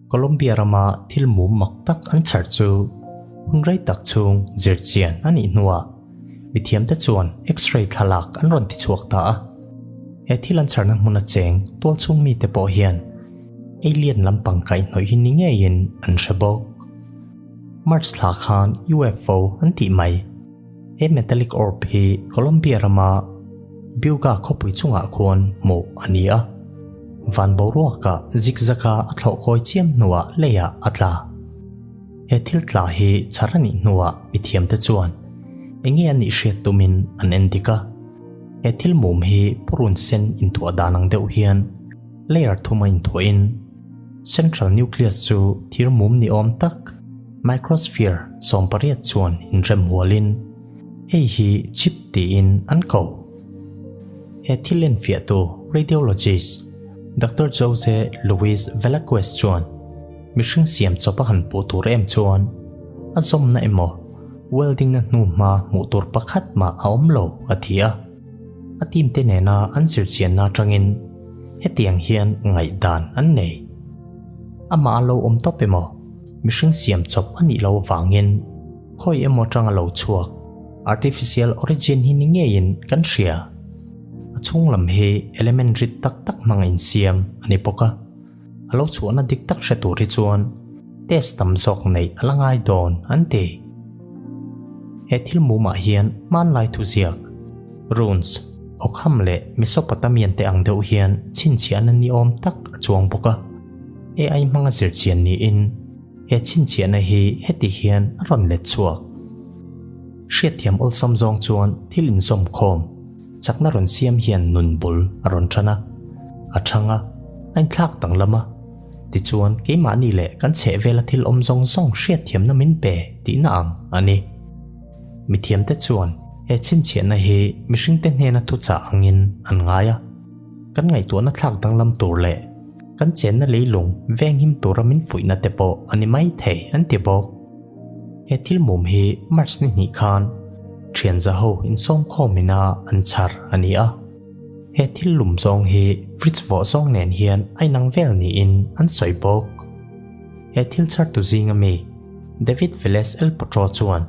Colombia rama thil mum mak tak an chhar chu hun rei tak chhung zirchian a nih hnuah mithiamte chuan X-ray thlalak an rawn tichhuak ta a. He thil an chharna hmuna cheng tualchhung mite pawh hian alien lampang kaihhnawih hi ni ngeiin an hre bawk. March thla khan UFO an tih mai. He metallic orb hi Colombia rama Buga khawpui chungah khuan hmuh a ni a. Van boruaka zigzag-a a thlawh kawi chiam hnuah leiah a tla. He thil tla hi chhar a nih hnuah mithiamte chuan eng nge a nih hriat tumin an en dik a. He thil mum hi purun sen inthuah dan ang deuh hian layer thuma inthuahin central nucleus chu thir mum ni awm tak microsphere 18 chuan inrem hualin hei hi chip tiin an ko. He thil enfiahtu radiologist Doctor Jose Luis Velaquez chuan mihring siam chawp a han puh tur em chuan a zawmna emaw welding na hnuhma hmuh tur pakhat mah a awm lo a ti a. A team te nena an zirchianna atangin hetiang hian ngaihdan an nei. Amah a lo awm tawp emaw mihring siam chawp a nih loh avangin khawi emaw atanga lo chhuak artificial origin hi ni ngeiin kan hria. A chhung lam hi element rit tak tak hmanga insiam a ni bawk a. A lo chhuahna dik tak hre tur hi chuan test tam zawk neih a la ngai dawn an ti. He thil mumah hian hmanlai thuziak, runes, Ogham leh Mesopotamian te ang deuh hian chhinchhiahna ni awm tak a chuang bawk a. AI hmanga zirchian niin he chhinchhiahna hi heti hian a rawn let chhuak. Hriatthiam awlsam zawng chuan thil inzawm khawm chakna rawn siam hian nun bul a rawn tan a, a thang a, a inthlak danglam a. Tichuan keimahni leh kan chhehvela thil awm zawng zawng hriatthiamna min pe tihna ang a ni. Mithiamte chuan he chhinchhiahna hi mihringte hnena thuchah angin an ngai a. Kan ngaihtuahna thlak danglam tur leh kan chenna leilung venghim tura min fuihna te pawh a ni mai thei an ti bawk. He thil mum hi March ni hnih khan thian za ho insawm khawm ina an chhar a ni a. He thil lum zawng hi fridge vawh zawng nen hian a inang vel niin an sawi bawk. He thil chhartu zinga mi David Velez El Potro chuan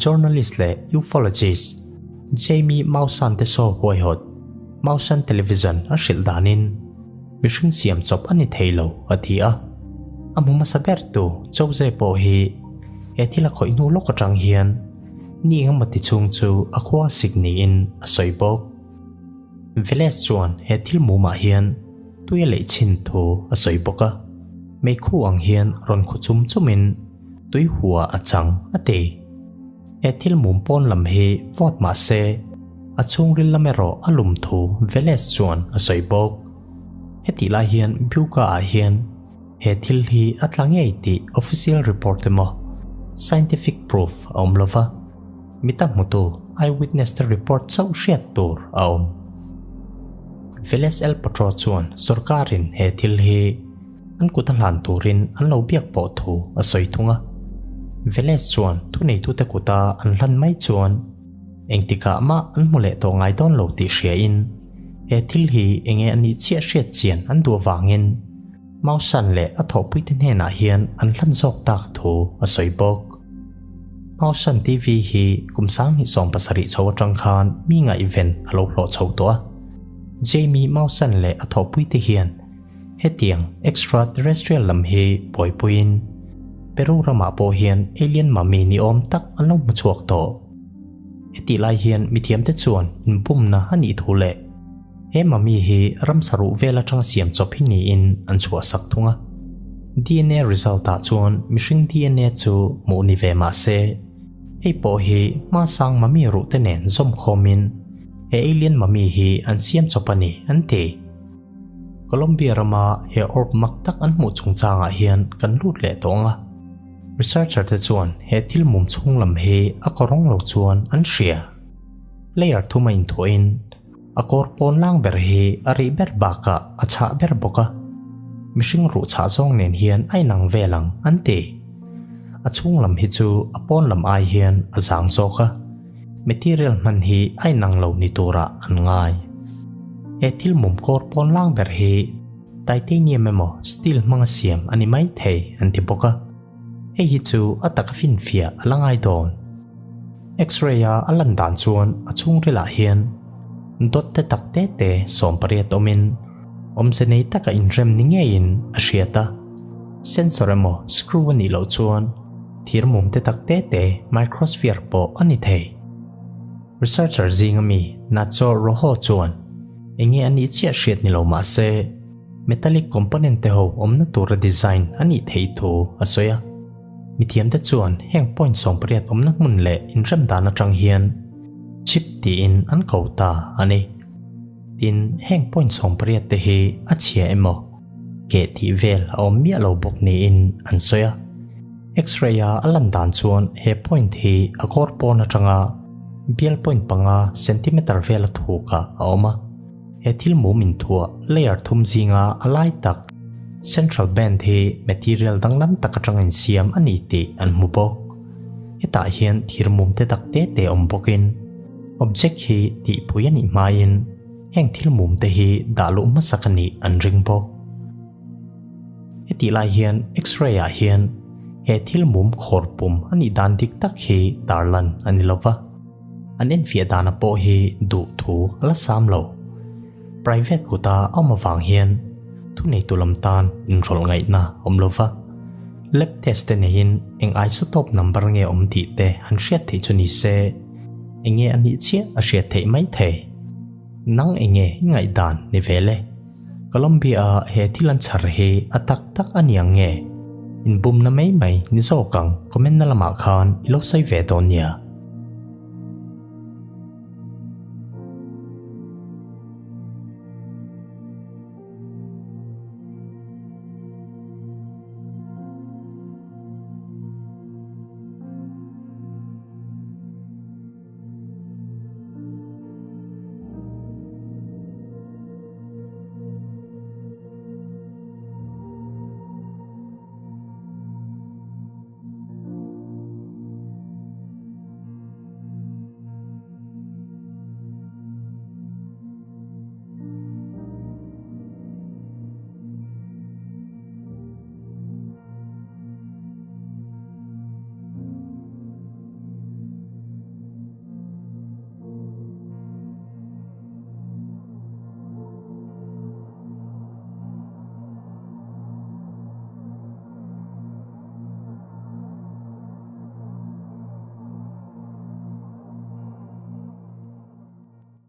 journalist leh ufologist Jamie Maussan te saw huaihawt Maussan Television a hrilh danin mihring siam chawp a ni thei lo a ti a. A hmu hmasa ber tu Jose pawh hi he thil a khawih hnu lawk atang hian ni engemaw ti chhung chu a khua sik niin a sawi bawk. Velez chuan he thil mumah hian tui a leih chin thu a sawi bawk a, meikhu ang hian rawn khu chum chumin tui hua a chang a ti. He thil mum pawn lam hi vawt mah se a chhungril lam erawh a lum thu Velez chuan a sawi bawk. Hetih lai hian Buka ah hian he thil hi a tla ngei tih official report emaw scientific proof a awm lova, mi ta hmutu eyewitness te report chauh hriat tur a awm. Velez El Potro chuan sorkarin he thil hi an kut a hlan turin an lo biak pawh thu a sawi thung a. Velez chuan thuneitute kuta an hlan mai chuan engtikah mah an hmu leh tawh ngai dawn lo tih hriain he thil hi enge a nih chiah hriat chian an duh avangin Mausan leh a thawhpuite hnenah hian an hlan zawk tak thu a sawi bawk. Mausan TV hi kum 2017 chho atang khan mi ngaihven a lo hlawh chho tawh a. Jamie Mausan leh a thawhpuite hian hetiang extraterrestrial lam hi buaipuiin Peru ramah pawh hian alien mummy ni awm tak an lo hmu chhuak tawh. Hetih lai hian mithiamte chuan inbumna a nih thu leh he mummy hi ramsa ruh vel atanga siam chawp hi niin an chhuahsak thung a. DNA result ah chuan mihring DNA chu hmuh ni ve mah se, hei pawh hi hmasang mummy ruh te nen zawm khawmin he alien mummy hi an siam chawp a ni an ti. Colombia rama he orb mak tak an hmuh chungchangah hian kan lut leh tawh ang a. Researcher te chuan he thil mum chhung lam hi a kawrawng lo chuan an hria. Layer thum a inthuahin a kawr pawn lang ber hi a rih ber bakah a chhah ber bawk a. Mihring ruh chhah zawng nen hian a inang vel ang an ti. A chhung lam hi chu a pawn lam ai hian a zang zawk a. Material hman hi a inang lo ni turah an ngai. He thil mum kawr pawn lang ber hi. Titanium emaw steel hmanga siam a ni mai thei an ti bawk a. Hei hi chu a taka finfiah a la ngai dawn. X-ray a a lan dan chuan a chhungrilah hian dawt te tak te te 18 awmin awmze nei taka inrem ni ngeiin a hriat a. Sensor emaw screw a nih loh chuan thir mum te tak te te microsphere pawh a ni thei. Researcher zinga mi Nacho Rojo chuan enge a nih chiah hriat ni lo mah se metallic component te ho awmna tura design a nih theih thu a sawi a. Mithiamte chuan heng point 18 awmna hmun leh inrem dan atang hian chip tiin an ko ta a ni. Tin, heng point 18 te hi a chhia emaw keh tih vel a awm miah lo bawk niin an sawi a. X-ray a a lan dan chuan he point hi a kawr pawn atanga bial point panga centimeter vela thukah a awm a. He thil mum inthuah layer thum zinga a lai tak central band hi material danglam tak atanga insiam a ni tih an hmu bawk. Hetah hian thir mum te tak te te awm bawkin object hi tihpui a nih hmain heng thil mum te hi dah luh hmasak a nih an ring bawk. Hetih lai hian X-ray ah hian he thil mum khawr pum a nih dan dik tak hi tarlan a ni lova. An enfiah dana pawh hi duh thu a la sam lo. Private kuta a awm avang hian thuneitu lam tan inrawlh ngaihna a awm lova. Lab test te neiin eng isotope number nge awm tih te han hriat theih chu ni se, enge a nih chiah a hriat theih mai thei. Nang enge i ngaihdan ni ve le? Colombia a he thil an chhar hi a tak tak a niang nge? Inbumna mai mai ni zawk ang comment na lamah khan i lo sawi ve dawn nia.